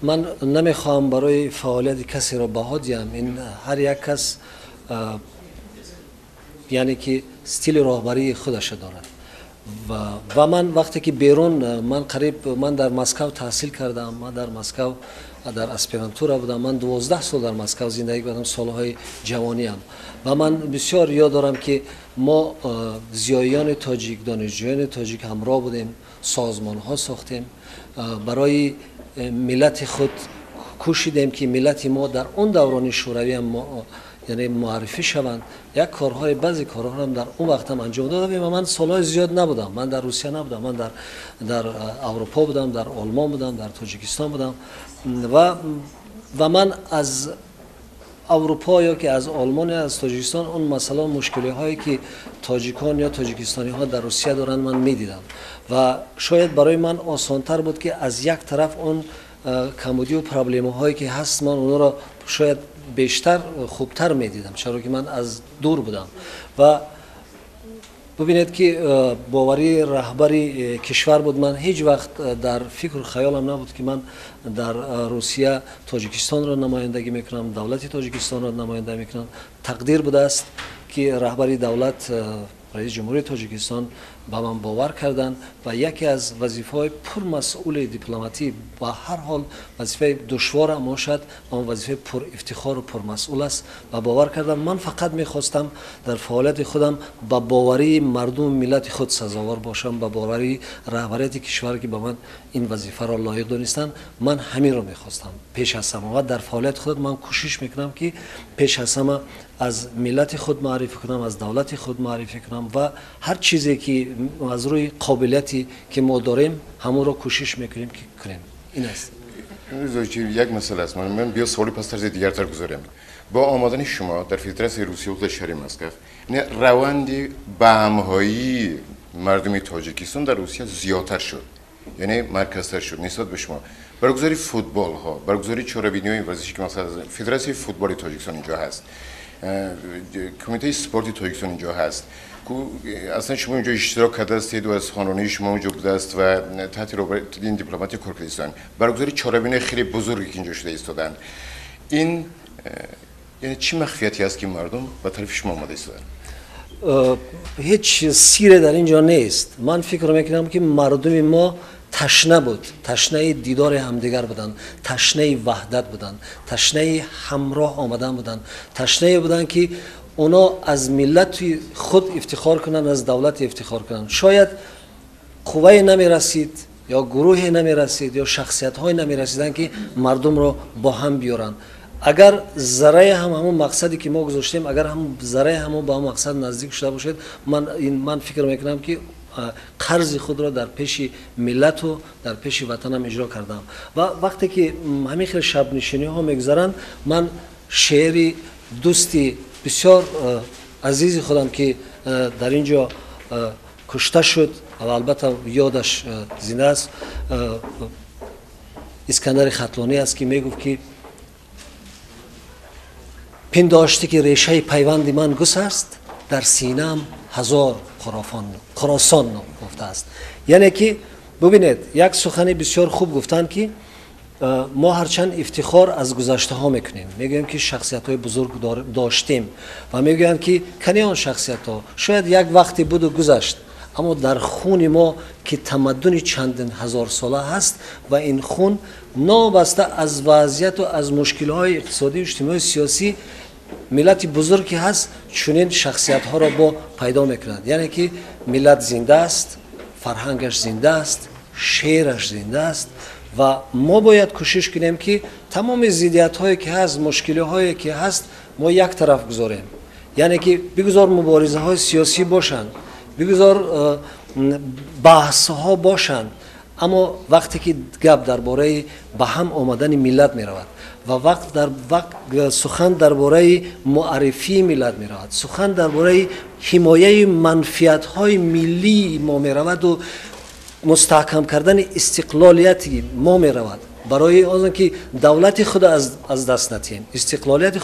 Ман намехоҳам барои фаъолияти касеро баҳо диҳам. Ин ҳар як кас, яъне ки стили роҳбарии худаша дорад. Ва ман вақте ки берун, ман қариб, ман дар Москав таҳсил кардам, ман дар Москав дар аспирантура будам, ман 12 сол дар Москав зиндагӣ кардам, солҳои ҷавониам. Ва ман бисёр ёд дорам, ки мо зиёиёни тоҷик, донишҷӯёни тоҷик ҳамроҳ будем, созмонҳо сохтем, барои миллати худ кӯшидем, ки миллати мо дар он даврони шӯравиам яъне муаррифӣ шаванд. Як корҳои, баъзе корҳоам дар он вақтам анҷом додам ва ман солҳои зиёд набудам, ман дар Русия набудам, ман дар Аврупо будам, дар Олмон будам, дар Тоҷикистон будам ва ман аз Аврупо ё ки аз Олмон ё аз Тоҷикистон он масъала, мушкилиҳое ки тоҷикон ё тоҷикистониҳо дар Русия доранд, ман медидам ва шояд барои ман осонтар буд, ки аз як тараф он камбудию проблемаҳое ки ҳаст, ман онҳоро шояд бештар, хубтар медидам, чаро ки ман аз дур будам. Ва бубинед, ки боварии раҳбари кишвар буд. Ман ҳеҷ вақт дар фикру хаёлам набуд, ки ман дар Русия Тоҷикистонро намояндагӣ мекунам, давлати Тоҷикистонро намояндагӣ мекунам. Тақдир будааст, ки раҳбари давлат, раиси ҷумҳурии Тоҷикистон ба ман бовар карданд ва яке аз вазифаҳои пурмасъули дипломатӣ, ба ҳар ҳол вазифаи душворам бошад, он вазифаи пурифтихору пурмасъул аст ва бовар кардам. Ман фақат мехостам дар фаъолияти худам ба боварии мардуму миллати худ сазовор бошам, ба боварии раҳбарияти кишвар, ки ба ман ин вазифаро лоиқ донистанд. Ман ҳаминро мехостам пеш аз ҳама ва дар фаъолияти худ ман кӯшиш мекунам, ки пеш аз ҳама аз миллати худ муаррифӣ кунам, аз давлати худ муаррифӣ кунам ва ҳар чизе ки аз рӯи қобилияте ки мо дорем, ҳамонро кӯшиш мекунем, ки кунем. Ин аст. Як масъала аст. Ман биё саволи пас тарзи дигартар гузорем. Бо омадани шумо дар Федератсияи Русия дар шаҳри Москав раванди баҳамҳоии мардуми Тоҷикистон дар Русия зиёдтар шуд, яъне марказтар шуд нисбат ба шумо. Баргузории футболҳо, баргузории чорабиниҳои варзишӣ, ки масалан Федератсияи футболи Тоҷикистон инҷо ҳаст, кумитаи спорти Тоҷикистон инҷо ҳаст, аслан шумо инҷо иштирок карда ҳастед ва суханронии шумо онҷо будааст ва таҳти ин дипломатия кор карда. Баргузории чорабиниҳои хеле бузурге ки инҷо шуда истоданд, ин яъне чӣ махфияте аст, ки мардум ба тарафи шумо омада истоданд? Ҳеҷ сире дар ин ҷо нест. Ман фикр мекунам, ки мардуми мо ташна буд, ташнаи дидори ҳамдигар буданд, ташнаи ваҳдат буданд, ташнаи ҳамроҳ омадан буданд, ташнае буданд, ки оно аз миллати худ ифтихор кунанд, аз давлати ифтихор кунанд. Шояд қуввае намерасид ё гурӯҳе намерасид ё шахсиятҳое намерасиданд, ки мардумро бо ҳам биёранд. Агар заррае ҳам ҳамон мақсаде ки мо гузоштем, агар ҳам заррае ҳамон ба ҳамон мақсад наздик шуда бошед, ман фикр мекунам, ки қарзи худро дар пеши миллату дар пеши ватанам иҷро кардам. Ва вақте ки ҳамин хел шабнишиниҳо мегузаранд, ман шеъри дӯсти бисёр азизи худам, ки дар ин ҷо кушта шуд ва албатта ёдаш зинда аст, Искандари Хатлонӣ аст, ки мегуфт, ки пиндоштӣ, ки решаи пайванди ман гусаст, дар синаам ҳазор хуросон гуфтааст. Яъне ки бубинед, як сухани бисёр хуб гуфтанд, ки мо ҳарчанд ифтихор аз гузаштаҳо мекунем, мегӯем, ки шахсиятҳои бузург доштем ва мегӯянд, ки кани он шахсиятҳо? Шояд як вақте буду гузашт, аммо дар хуни мо, ки тамаддуни чандин ҳазорсола ҳаст ва ин хун новобаста аз вазъияту аз мушкилиҳои иқтисодию иҷтимоию сиёсӣ, миллати бузург ки ҳаст, чунин шахсиятҳоро бо пайдо мекунад. Яъне ки миллат зинда аст, фарҳангаш зинда аст, шеъраш зинда аст ва мо бояд кӯшиш кунем, ки тамоми зиддиятҳое ки ҳаст, мушкилиҳое ки ҳаст, мо як тараф гузорем. Яъне ки бигузор муборизаҳои сиёсӣ бошанд, бигузор баҳсҳо бошанд, аммо вақте ки гап дар бораи ба ҳам омадани миллат меравад ва вақт дар вақт сухан дар бораи муаррифии миллат меравад, сухан дар бораи ҳимояи манфиатҳои миллии мо мераваду мустаҳкам кардани истиқлолияти мо меравад, барои он ки давлати худро аз даст натиҳем, истиқлолияти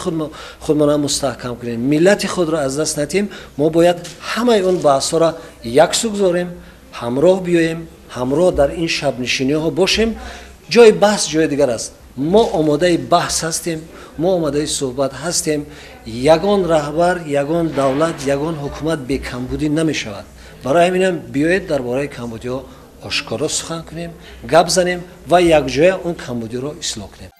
худмона мустаҳкам кунем, миллати худро аз даст натиҳем, мо бояд ҳамаи он баҳсҳоро яксӯ гузорем, ҳамроҳ биёем. ҳамроҳ дар ин шабнишиниҳо бошем. Ҷои баҳс ҷои дигар аст. Мо омодаи баҳс ҳастем, мо омодаи суҳбат ҳастем. Ягон раҳбар, ягон давлат, ягон ҳукумат бекамбудӣ намешавад. Барои ҳаминам биёед дар бораи камбудиҳо ошкоро сухан кунем, гап занем ва якҷоя он камбудиро ислоҳ кунем.